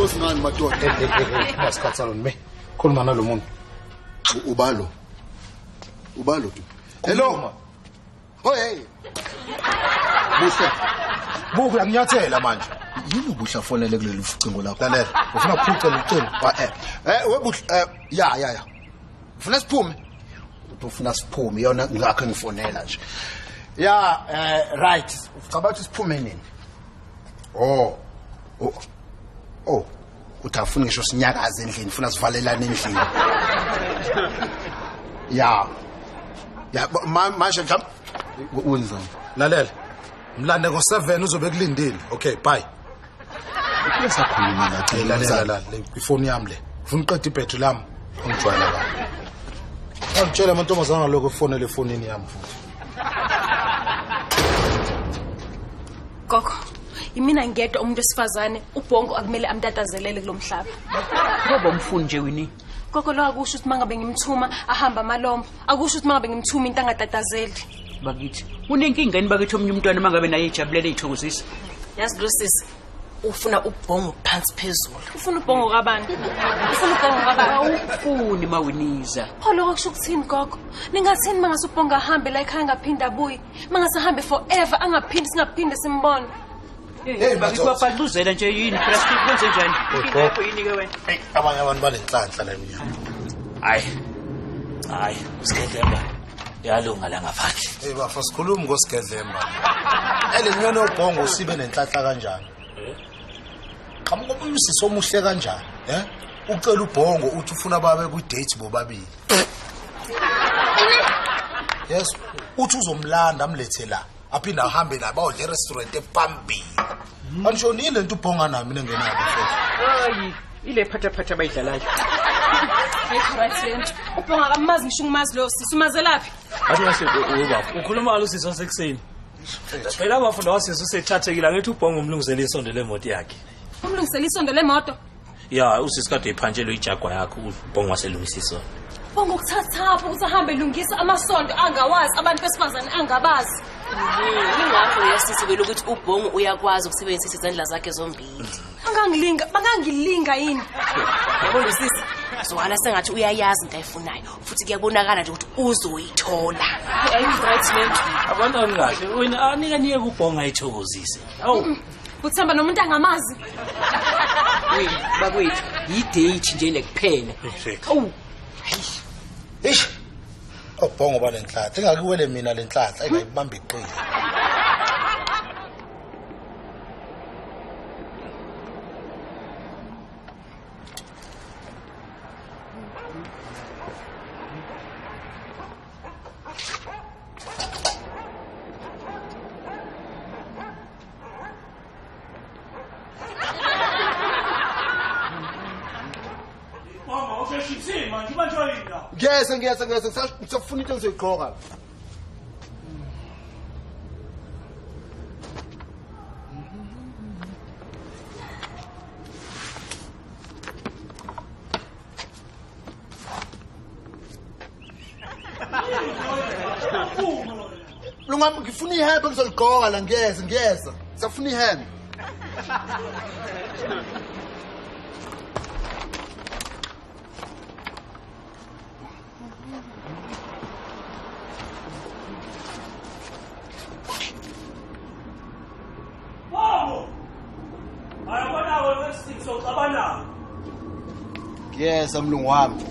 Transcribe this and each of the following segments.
Jealous ngani madoda? Masikhathalo nime. Khuluma nalo muntu. Ubalo. Ubalo tu. Hello. Oh hey. Buhle. Buku uyanginyathela manje. Yini ubuhle afonele kuleli ucingo lakho? Lalela, ufuna ukuphuca ucingo. Webuhle ya. Ufuna siphume? Ufuna siphume yona ngakho ngifonela nje. Ya right. Ucabanga ukuthi siphume nini? Oh. Oh. Uthi afuna ngisho sinyakaze endlini, ufuna sivalelane endlini. Ya. Ya manje mhlawumbe wenzani? Lalela. Mlande ngo7 uzobe kulindile. Okay, bye. Usakhuluma la. Lalela ifoni yami le. Ufuna uqeda ibhetri lami. Ungijwayela la. Angitshela amantombazana lokho efonele efonini yami futhi. Gogo, imina ngedwa umuntu wesifazane ubhongo akumele amtatazelele kulomhlaba. Ngoba umfuni nje wini. Gogo lo akusho ukuthi mangabe ngimthuma ahamba amalombo, akusho ukuthi mangabe ngimthuma into angatatazeli. Bakithi, unenkinga yini bakithi omunye umntwana mangabe naye ejabulele ithokozisa? Yazi lo sisi ufuna ubhongo phansi phezulu. Ufuna ubhongo kabani? Ufuna ubhongo kabani? Awufuni mawiniza. Pho lokho kusho ukuthini gogo? Ningathini mangase ubhongo ahambe la ekhaya angaphinda abuye? Mangase ahambe forever angaphindi singaphinde simbone. Hey bakithi wabhadluzela nje yini plastic kwenze njani? Inkinga yakho yini ke wena? Hey abanye abantu balenhlanhla la eminyama. Hayi. Hayi, usigedlemba. Yalunga la ngaphandle. Hey bafa sikhuluma ngosigedlemba. Elenyona ubhongo usibe nenhlanhla kanjani? Qhamuka umsisi omuhle kanjani, eh? Ucela ubhongo uthi ufuna babe ku date bobabili. Yes, uthi uzomlanda amlethe la. Aphinda ahambe la bayodla restaurant ephambili. Anishonile lento ubhonga nami mina ngenayo mfethu. Hayi, ile phatha bayidlalayo. Ayikho right lento. Ubhonga akamazi ngisho ungimazi lo sisi umazelaphi? Athi ngase ubaba, ukhuluma ngalo sisi wasekuseni. Phela abafunda wasisi usethathekile ngithi ubhongo umlungisele isondo lemoto yakhe. Umlungisele isondo lemoto? Ya, usisi kade iphantshelwe ijagwa yakhe ubhongo waselungisa isondo. Ubhongo ukuthathapha ukuthi ahambe elungisa amasondo angawazi abantu besifazane angabazi. Ingakho uyasisi vele ukuthi ubhongo uyakwazi ukusebenzisa izandla zakhe zombili. Angangilinga, bangangilinga yini? Yabona usisi, zwala sengathi uyayazi into ayifunayo futhi kuyabonakala nje ukuthi uzoyithola. Ayikho right lento. Abantwana kahle, wena anika niye kubhonga ayithokozise. Awu. Uthemba nomuntu angamazi. Wena bakwethu, i-date nje le kuphela. Awu. Eish. Ubhongo balenhlanhla, ingakuwele mina lenhlanhla engayibamba iqili. Ngiyeza ngisafuna into engizoyigqoka. Mlungami ngifuna ihembe engizoligqoka la ngiyeza ngisafuna ihembe. Yes, mlungu wami.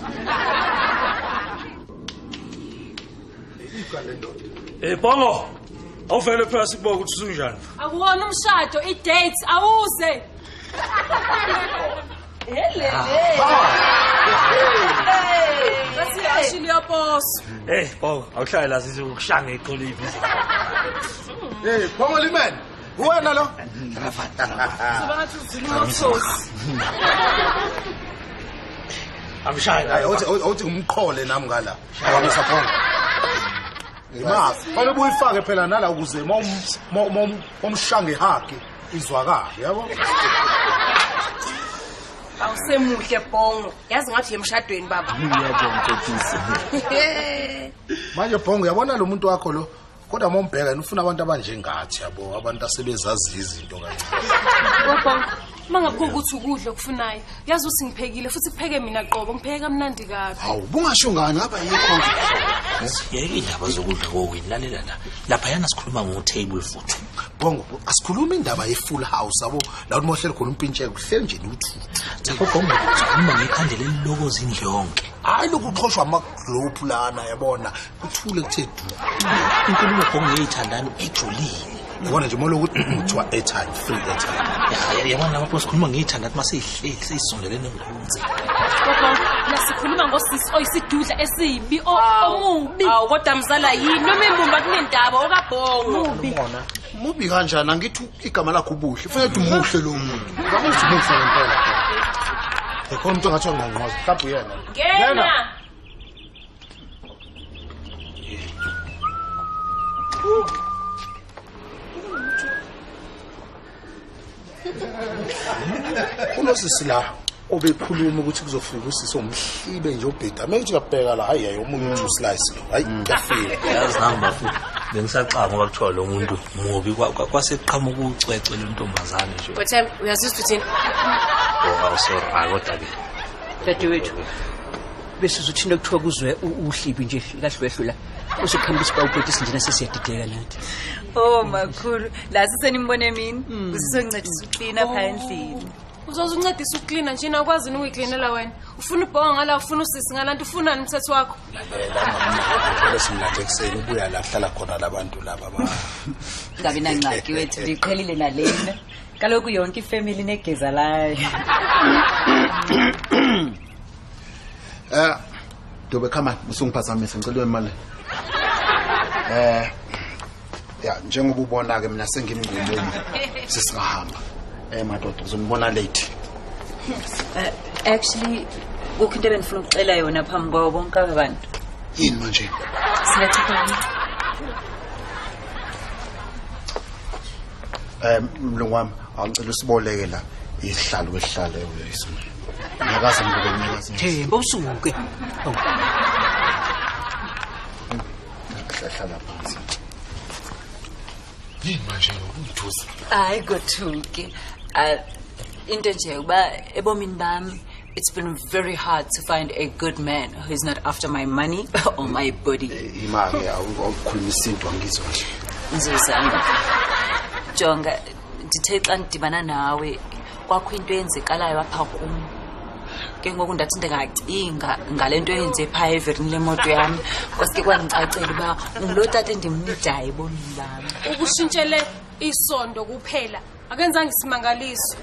Eh Bongo, awuvele phela sikubuka ukuthi usunjani. Akuwona umshado, i-date awuze. Helele. Basi ashili yaposo. Eh Bongo, awuhlale la sithi ukushanga iqolo ibhizi. Hey Bongo limene. Wena lo. Sobangathi uziluma umsosi. Amshaya. Hayi awuthi ngumqhole nami ngala. Awamisa khona. Imasi. Fanele ubuyifake phela nala ukuze momshange haki izwakale, yabo? Awusemuhle Bongo. Yazi ngathi emshadweni baba. Ngiyabonga Nkosisi. Manje Bongo uyabona lo muntu wakho lo kodwa mombheka yena ufuna abantu abanjengathi yabo, abantu asebezazi izinto kancane. Bongo, Mangabe kuwukuthi ukudla okufunayo, yazi ukuthi ngiphekile futhi kupheke mina qobo, ngipheke kamnandi kabi. Hawu, bungasho ngani ngaba yikho. Yeke indaba zokudla kowini lalela la. Lapha yana sikhuluma ngo-table futhi. Bongo, asikhuluma indaba ye-full house yabo. La umohlele khona umpintsheke uhleli nje nothuthu. Lapho Bongo sikhuluma ngekhandlela elilokoza indlu yonke. Hayi lokhu kuxhoshwa ama-globe lana yabona. Kuthule kuthe du. Inkulumo Bongo yeyithandani ejulile. Yabona nje molo ukuthi kuthiwa airtime, free airtime. Yabona lapho sikhuluma ngeyithandani masiyihleli seyisondelene ngenkunzi. Gogo, la sikhuluma ngosisi oyisidudla esibi omubi. Awu kodwa mzala yini noma imbumba kunendaba okaBhongo. Mubi. Mubi kanjani angithi igama lakho ubuhle. Kufanele ukuthi umuhle lo muntu. Ngabe uthi umuhle ngempela. Ekhona umuntu ongathi ungqongqoza, mhlawumbe uyena. Ngena. Unosisi la obekhuluma ukuthi kuzofika usisi omhlibe nje obheda. Manje uyabheka la hayi hayi omunye uthi uslice lo. Hayi kuyafika. Yazi nami bafu bengisaxaka ngoba kuthiwa lo muntu mubi kwaseqhamuka ucwecwe lentombazane nje. Wethem uyazizwa uthini? Oh sorry kodwa ke. Dadewethu bese uzothina kuthiwa kuzwe uhlibi nje kahlwehlula. Uzoqhamuka isibawubhekisi nje nasesiyadideka nathi. Oh makhulu, la sisenimbone mina. Usizoncedisa uklina pha endlini. Uzozincedisa ukuklina nje nakwazi ukuyiklinela wena. Ufuna ubhongo ngala, ufuna usisi ngalantu, ufunani umthetho wakho? Lalela simlande ekuseni ubuya la kuhlala khona labantu laba ba. Ngabi nangxaki wethu ndiqhelile nalena. Kaloku yonke ifamily negeza layo. Dobe come usungiphazamisa ngicela imali. Ya njengoba ubona ke mina sengimngumumi sesingahamba. Madoda uzonibona late. Actually kukho into ebengifuna ukucela yona phambi kwabo bonke abantu. Yini manje? Singathini? Mlungu wami angicela usiboleke la isihlalo kwehlale uyisona. Ngiyakaza ngibuke ngiyakaza. Themba usuke. Hlala phansi. Yini manje lokuthusa? Hayi gothuke. Into nje uba ebomini bami it's been very hard to find a good man who's not after my money or my body. Imali awukhuluma isinto angizwa nje. Ngizozama. Jonga ndithe xa ndidibana nawe kwakho into eyenzekalayo apha kum. Ke ngoku ndathi ndingacinga ngale nto eyenze phaa everini lemoto yami kwaske kwandicacela uba ngulo tata endimnidayo ebomini bami. Ukushintshele isondo kuphela akenzanga isimangaliso.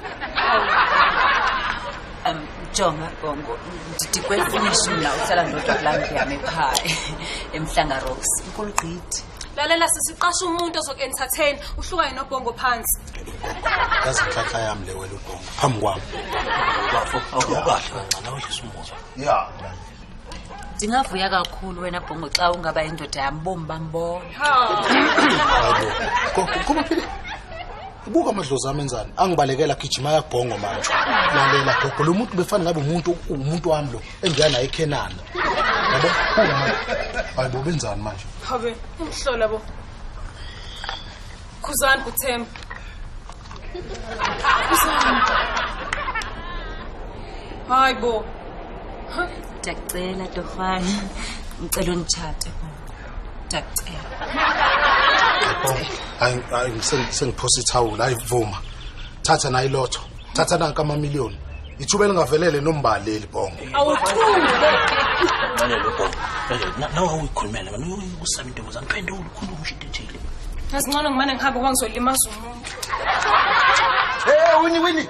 Jonga Bongo ndikwefinish mna uhlala ndodwa kulaa ndlu yam ephaa eMhlanga Rocks inkulu gqithi. Lalela sisiqasha umuntu ozoku-entertain uhlukane noBhongo phansi. Yazi inhlanhla yami le wena uBhongo phambi kwami. Bafo awukahle kancane awehlisa umuzwa. Ya. Ndingavuya kakhulu wena Bhongo xa ungaba indoda yami bomi bambona. Gogo kuma phile. Buka amadlozi ami enzani? Angibalekela gijima yakubhongo manje. Lalela gogo lo muntu befana ngabe umuntu wami lo engiya naye eKhenana. Yabo buka manje. Hayibo benzani manje? Habe, umhlola bo. Khuzani kuThemba. Khuzani. Hayibo. Ndiyakucela Torhwana. Ngicela unditshate Bongo. Ndiyakucela. Hayi hayi sengiphosa ithawula ayivuma. Thatha nayi lotho. Thatha nanka amamiliyoni. Ithuba elingavelele nombaleli Bongo. Awuthule. Lalela Bongo. Lalela nawe awuyikhulumela mina ukusaba intombazane phendula ukhuluma usho into ethile. Asingcono ngimane ngihambe ngoba ngizolimaza umuntu. Hey Winnie Winnie.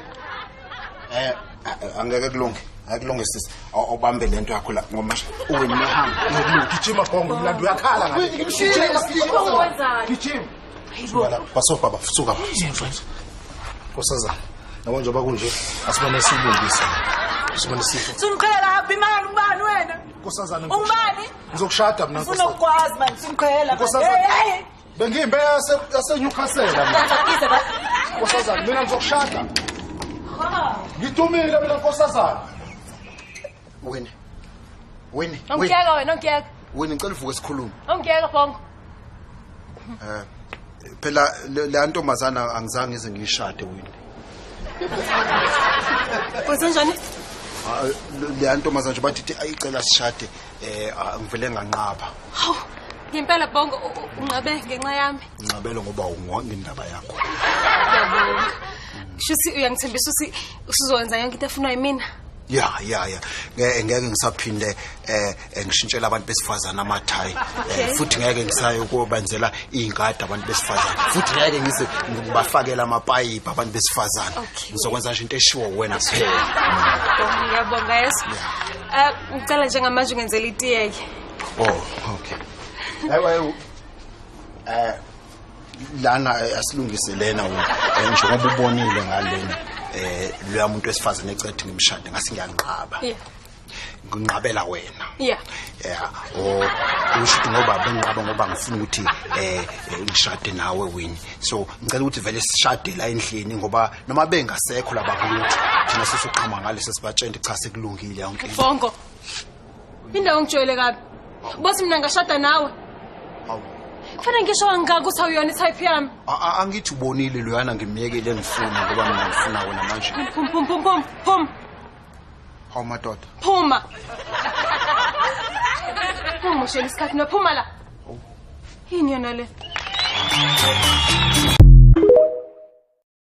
Angeke kulunge. Akulunge sisi. Awubambe lento yakho la ngoba uwini ehamba. Gijima Bongo mlando uyakhala ngale. Gijima. Gijima. Suka la basofa baba suka. Nkosazana. Yabo njengoba kunje asibone silungise. Sibone sifo. Sungiqhela phi mani ubani wena? Nkosazana. Ungubani? Ngizokushada mina Ufuna ukwazi mani sungiqhela. Nkosazana. Bengimbe yase Newcastle mina. Nkosazana mina ngizokushada. Ngitumile mina nkosazana. Winnie. Winnie. Ongiyeka wena ongiyeka. Winnie ngicela uvuke sikhulume. Ongiyeka Bongo. Phela le ntombazana angizange ngize ngiyishade Winnie. Kwenzenjani? Leya ntombazana nje bathi ayicela sishade, ngivele nganqaba. Hawu, ngempela Bongo unqabe ngenxa yami. Nqabele ngoba ungonke indaba yakho. Ngiyabonga. Shuthi uyangithembisa ukuthi usuzokwenza yonke into efunwa yimina. Ya. Ngeke ngisaphinde ngishintshele abantu besifazana amathayi. Futhi ngeke ngisaye ukubenzela iy'ngadi abantu besifazane. Futhi ngeke ngize ngibafakele amapayipi abantu besifazane. Ngizokwenza nje into eshiwo wena kuphela. Ngiyabonga Yesu. Ngicela njengamanje ungenzele itiyeke. Oh, okay. Hayi lana asilungise lena njengoba ubonile ngalena. Loya muntu wesifazane ecethe ngimshade ngase ngiyanqaba. Yeah. Nginqabela wena. Yeah. Yeah. Usho ngoba benqaba ngoba ngifuna ukuthi ngishade nawe wini. So ngicela ukuthi vele sishade la endlini ngoba noma bengasekho laba kulutho thina sesiqhama ngale sesibatshela cha sekulungile yonke. Bongo. Indawo ngijwayele kabi. Bothi mina ngashada nawe. Hawu. Kufanele ngisho kangaka ukuthi awuyona itype yami. Angithi ubonile loyana ngimyekele ngifuna ngoba mina ngifuna wena manje. Phum phum. Hawu madoda. Phuma. Ungamosheli isikhathi nophuma la. Yini yona le?